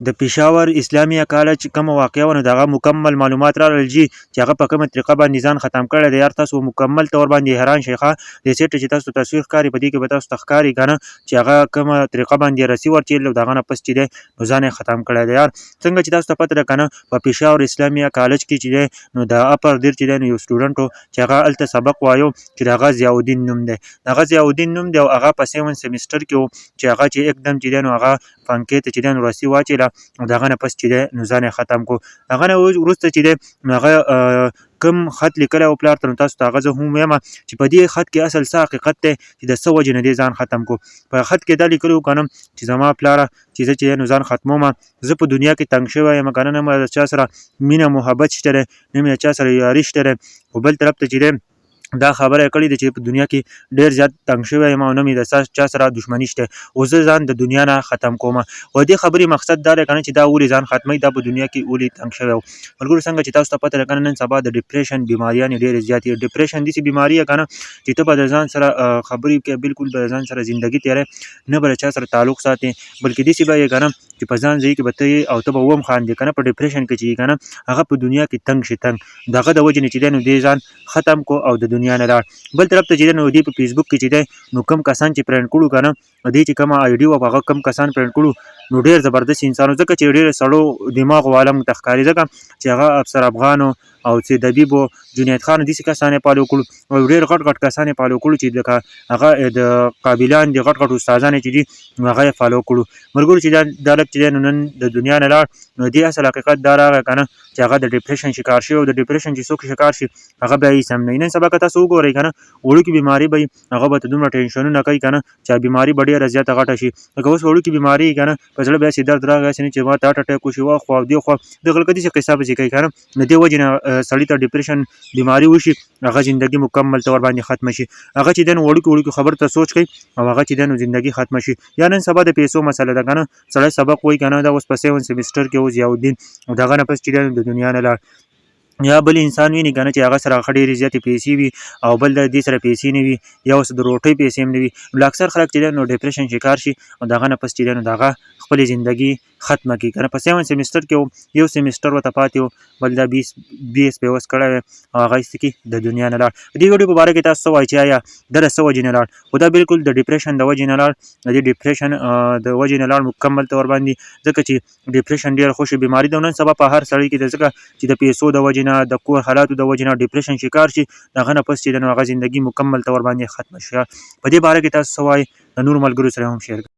د پېښور اسلامیه کالج کومه واقعه وه، نو د هغه مکمل معلومات راغلل جي چې هغه په کومه طریقه باندې ځان ختم کړی دی. یار، تاسو مکمل طور باندې حیران شئ. ښه، د سیټ چې تاسو تصویر ښکاري، په دې کې به تاسو ته ښکاري که نه چې هغه کومه طریقه باندې رسی ورچېل او د هغه نه پس چې دی نو ځان یې ختم کړی دی. یار، څنګه چې تاسو ته پته ده که نه، په پېښور اسلامیه کالج کې چې دی نو د اپر دیر چې دی نو یو سټوډنټ و چې هغه هلته سبق وایو، چې د هغه ضیاءالدین نوم دی، د هغه ضیاءالدین نوم دی، او هغه په سیون سیمسټر کې و چې هغه چې اکدم چې دی نو هغه پنکې ته چې دی نو رسی واچوله او د هغه نه پس چې دی نو ځان یې ختم کو. هغه نه وروسته چې دی نو هغه کوم خط لیکلی و پلار ته، نو تاسو ته هغه زه هم وایم چې په دې خط کې اصل څه حقیقت دی چې د څه وجې نه دی ځان ختم کو. په خط کې دا لیکلی و که نه چې زما پلاره، چې زه چې دی نو ځان ختموم، زه په دنیا کې تنګ شوی یم که نه، نه مې د چا سره مینه محبت شته دی، نه مې د چا سره یاري شته دی. خو بل طرف ته چې دی دا خبره یې کړې ده چې په دنیا کې ډېر زیات تنګ شوی یم او نه مې د چا سره دښمني شته او زه ځان د دنیا نه ختم کوم. او دې خبرې مقصد دا دی که نه چې دا ولې ځان ختموي، دا په دنیا کې ولې تنګ شوی و. ملګرو، څنګه چې تاسو ته پته ده که نه، نن سبا د ډپریشن بیماریانې ډېرې زیاتې دي. ډپریشن داسې بیماري ده که نه چې ته به د ځان سره خبرې کوې، بالکل به د ځان سره زندګي تېروې، نه به د چا سره تعلق ساتې، بلکې داسې به یې که نه چې په ځان ځای کې به ته یې او ته به وم خاندې که نه. په ډپریشن کې چې یې که نه، هغه په دنیا کې تنګ شي، تنګ د هغه د وجې نه چې دی نو دی ځان ختم کو او د دنیا نه لاړ. بل طرف ته چې دی نو دی په فیسبوک کې چې دی نو کم کسان چې فرند کړو که نه، دی چې کومه آی ډي وه، په هغه کم کسان فرند کړو نو ډېر زبردست انسان و، ځکه چې ډېر سړو دماغ والا موږ ته ښکاري، ځکه چې هغه افسر افغان او چې دبیب و، جنید خان، داسې کسان یې فالو کړو او ډېر غټ غټ کسان یې فالو کړو چې لکه هغه د قابلان دي، غټ غټ استادان چې دي نو هغه یې فالو کړو. ملګرو، چې دا دا هلک چې دی نو نن د دنیا نه لاړ، نو دې اصل حقیقت دا راغی که نه چې هغه د ډپریشن شکار شوی، او د ډپریشن چې څوک شکار شي هغه بیا هیڅ هم نه. نن سبا که تاسو وګورئ که نه، وړوکې بیماري به وي، هغه به ته دومره ټینشنونه کوي که نه چې بیماري به ډېره زیاته غټه شي. لکه اوس وړوکې بیماري که نه، په زړه به داسې درد راغی، داسې نه چې ما ته هارټ اټیک وشي، وا خوا او دې خوا دغه لکه داسې قصه پسې کوي که نه. د دې وجې نه سړي ته ډپریشن بیماري وشي، هغه زندګي مکمل طور باندې ختمه شي. هغه چې دی نو وړوکي وړوکي خبرو ته سوچ کوي او هغه چې دی نو زندګي ختمه شي. یا نن سبا د پیسو مسله ده که نه، سړی سبق وایي که نه، دا اوس په سیون سیمسټر کې و ضیاءالدین او د هغه نه پس چې دی د دنیا نه لاړ. یا بل انسان ویني که نه چې هغه سره ښه ډېرې زیاتې پیسې وي او بل د دې سره پیسې نه وي، یا اوس د روټۍ پیسې هم نه وي، نو اکثر خلک چې دی نو ډپریشن شکار شي او د هغه نه پس چې دی نو د هغه خپلې زندګي ختمه کړي که نه. په سیون سیمسټر کې و، یو سیمسټر ورته پاتې و، بل دا بیس بي ایس پې وس کړی وی او هغه هېڅ کې د دنیا نه لاړ. د دې ویډیو په باره کې تاسو څه وایئ چې آیا ده له څه وجې نه لاړ؟ خو دا بالکل د ډپریشن د وجې نه لاړ، د دې ډپریشن د وجې نه لاړ مکمل طور باندې، ځکه چې ډپریشن ډېره خوشې بیماري ده، نن سبا په هر سړي کې ده، ځکه چې د پیسو د وجې نه، د کور حالاتو د وجې نه ډپریشن شکار شي، د هغه نه پس چې ده نو هغه زندګي مکمل طور باندې ختمه شي. په دې باره کې تاسو څه وایئ؟ د نورو ملګرو سره هم شیر کړئ.